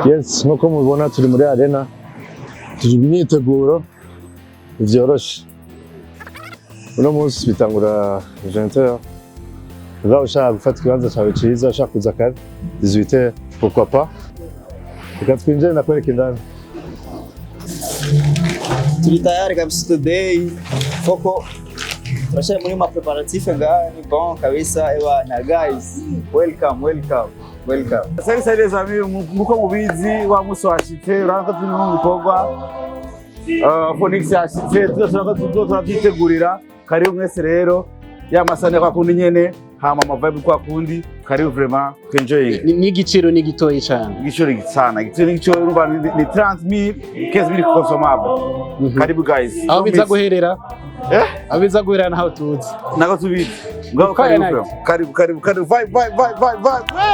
Yes, nkuko mubibona turi muri arena, turi mu myiteguro vyoroshe. Uno munsi bitangura 20h. Uba ushaka gufata ikibanza cawe ciza, ushaka kuza kare 18h, pourquoi pas. Reka twinjire ndakwereka indani. Turi tayari kabisa today. Foko turashari muri ma préparatifs ngaha, ni bon kabisa ebana. Guys, welcome, welcome, welcome. Salut, salut les amis, nkuko mubizi wa musi washitse, urabona ko turi mu bikorwa. Phoenix yashitse, twese urabona ko tuzo turavyitegurira. Karibu mwese rero, ya masane kwa kundi nyene, hama ama vibe kwa kundi, karibu vraiment, twenjoying. N'igiciro ni gitoyi cyane. Igiciro sana, igiciro n'igiciro urumva ni 30 000, 15 000 consommable. Karibu guys. Aho biza guherera? Eh? Aho biza guherera ntaho tuzi. Nako tubizi. Ngaho Fire karibu night. vraiment. Karibu, karibu, karibu, vibe, vibe, vibe, vibe, vibe.